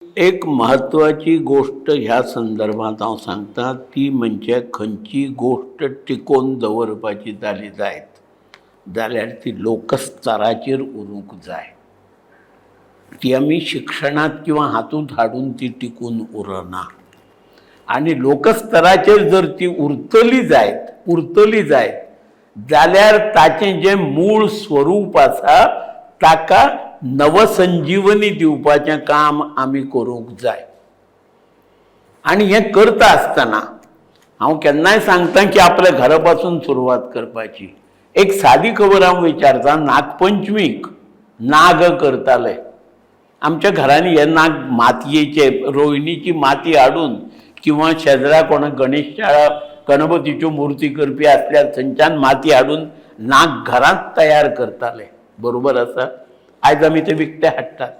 एक म्हत्वाची गोश्ट ह्या संदर्भांत हांव सांगता, ती म्हणजे खंयची गोश्ट टिकोवन दवरपाची जाली जायत जाल्यार ती लोकस्तराचेर उरूंक जाय. ती आमी शिक्षणांत किंवा हातूंत हाडून ती टिकून उरना. आनी लोकस्तराचेर जर ती उरतली जायत जाल्यार ताचें जें मूळ स्वरूप आसा ताका नवसंजीवनी दिवपाचें काम आमी करूंक जाय. आनी हें करता आसतना हांव केन्नाय सांगता की आपल्या घरा पासून सुरवात करपाची. एक सादी खबर हांव विचारता, नागपंचमीक नाग करताले आमच्या घरांनी. हे नाग मातयेचे, रोयणीची माती हाडून किंवा शेजरा कोणा गणेश शाळा, गणपतीच्यो मुर्ती करपी आसल्यार थंयच्यान माती हाडून नाग घरांत तयार करताले, बरोबर आसा? आयज आमी ते विकते हाडटात.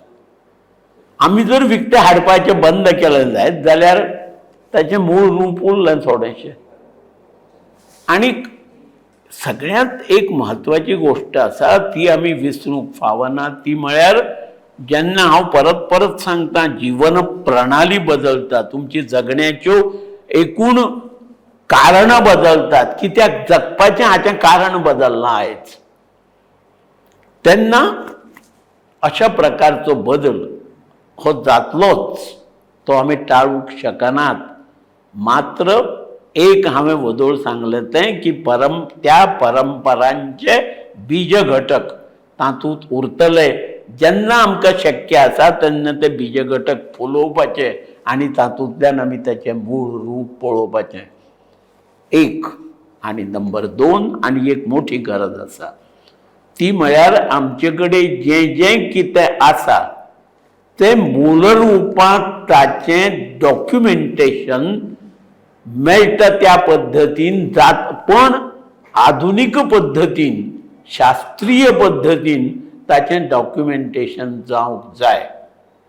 आमी जर विकते हाडपाचें बंद केलें जायत जाल्यार ताचें मूळ रूप उरलें थोडेशें. आनी सगळ्यांत एक म्हत्वाची गोश्ट आसा, ती आमी विसरूंक फावना. ती म्हळ्यार जेन्ना हांव परत परत सांगता, जिवन प्रणाली बदलता, तुमची जगण्याच्यो एकूण कारणां बदलतात. कित्याक जगपाचें हाचें कारण बदललां आयज. तेन्ना अशा प्रकारचो बदल हो जातलोच, तो आमी टाळूंक शकनात. मात्र एक हांवें वदोळ सांगलें तें की त्या परंपरांचे बीज घटक तातूंत उरतले. जेन्ना आमकां शक्य आसा तेन्ना ते बीज घटक फुलोवपाचे आनी तातूंतल्यान आमी ताचें मूळ रूप पळोवपाचें. एक आनी नंबर दोन, आनी एक मोठी गरज आसा, ती म्हळ्यार आमचे कडेन जें जें कितें आसा तें मूलरुपांत ताचें डॉक्युमेंटेशन मेळटा त्या पद्दतीन जात, पण आधुनीक पद्दतीन, शास्त्रीय पद्दतीन ताचें डॉक्युमेंटेशन जावंक जाय.